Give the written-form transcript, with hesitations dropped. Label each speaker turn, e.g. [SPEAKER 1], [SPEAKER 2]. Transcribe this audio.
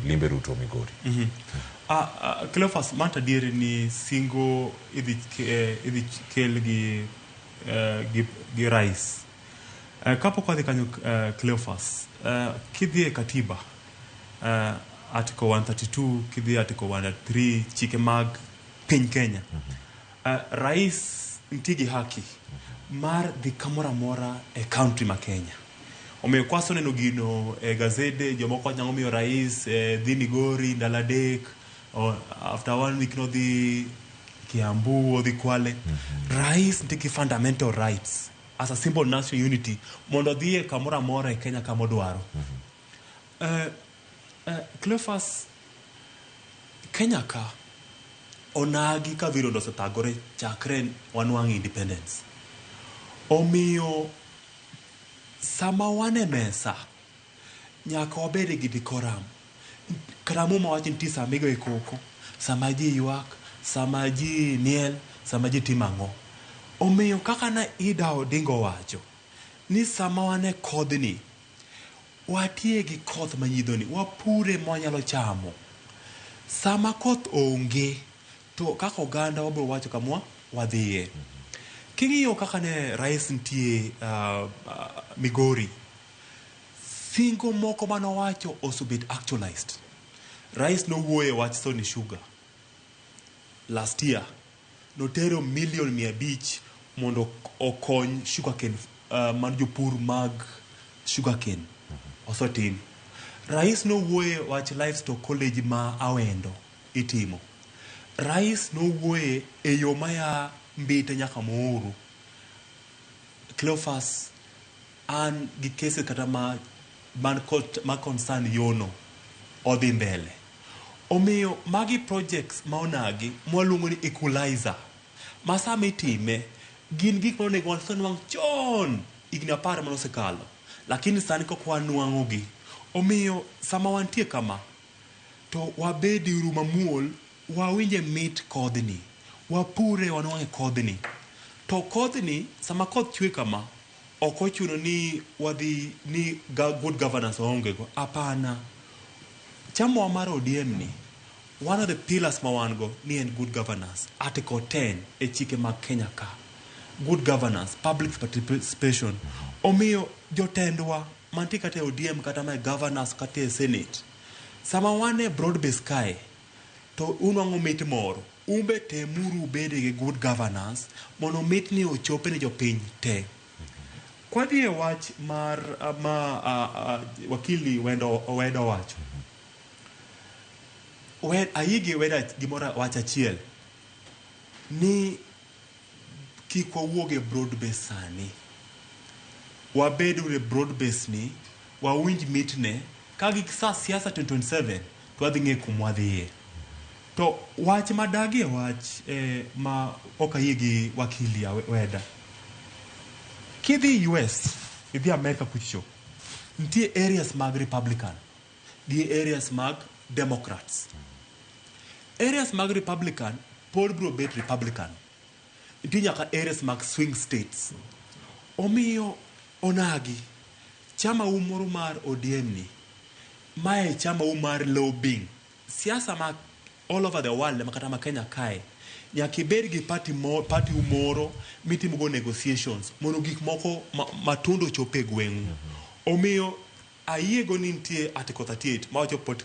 [SPEAKER 1] Limbe Ruto Migori.
[SPEAKER 2] Cleophas, mano adieri ni singo idhi, idhi kel gi, gi rais. Kapok wadhi kanyo, Cleophas, kidhi e katiba, article 132, kidhi article 103, chike mag piny Kenya, rais nitie gi haki mar dhi kamoro amora e country ma Kenya. Omiyo kwaseneno gino e gazede, jomoko wacho nang'o miyo rais dhi Migori ndalo 3, after one week nodhi Kiambu, odhi Kwale. Rais nitie gi fundamental rights as a symbol national unity mondo odhi e kamoro amora e Kenya kama odwaro. Cleophas, Kenya ka onagi ka virondo osethagore chakre wanwang' independence. Omiyo sama wan e mesa nyaka wabed gi decorum. Kata Muma wacho nitie sama igoye koko, sama ji ywak, sama ji miel, sama ji timo ang'o. Omiyo kaka ne Ida Odinga owacho ni sama wan e kodhni, watie gi koth manyidhoni, wapure mwanyalo chamo. Sama koth onge, to kaka oganda wabiro wacho kama wadhiye. King'iyo kaka ne rais nitie Migori, singo moko manowacho osebet actualized. Rais nowuoyo e wach Sony Sugar last year, notero milion 500 mondo okony sugarcane, man jopur mag sugarcane osetim. Rais nowuoye wach livestock college ma Awendo itimo. Rais nowuoye e yo maya Mbite nyaka Muhuru. Cleophas, an gi cases kata ma man ma concern yono odhi mbele. Omiyo magi projects ma onagi mwaluongo ni equalizer ma sama itime gin gik ma onego wasenwang' chon higni 10 mane osekalo, lakini sani kok wanwang'o gi. Omiyo sama wantie kama to wabed uru mamuol, wawinje mit kodhni, wapure wanwang'e kodhni. To kodhni sama koth chwe kama ok ochuno ni wadhi ni good governance waonge go. Hapana. Chama mar ODM ni, one of the pillars ma wan go ni en good governance. Article 10 e chike mag Kenya ka. Good governance, public participation. Omiyo jotendwa mantie kata e ODM kata ma e governors kata e senate, sama wan e broad base kae, to unwang'o mit moro. Umbe temuru ubede gi good governance mondo mitni ochope ne jopiny te. Kwadhi e wach mar ma wakili Wendo Oweda owacho. Ayie gi Oweda gimoro wach achiel ni kik wawuog e broad base sani. Wabed e broad base ni, wawinj mitne, ka gik sa siasa 2027 to wadhi ng'e kuma wadhiye. To wach madagie wach ma ok ayie gi wakili Weda. Kidhi US, idhi Amerika kucho, nitie areas mag Republican gi areas mag Democrats. Areas mag Republican pod biro bet Republican. Nitie nyaka areas mag swing states. Omiyo onagi, chama u moro mar ODM ni, mae chama u mar lobbying. Siasa ma all over the world ma kata ma Kenya kae, nyaka ibed gi party, mo, party u moro mitimo go negotiations mondo gik moko matundo ochop e gweng'u. Omiyo ayiego ni nitie article 38 mawacho political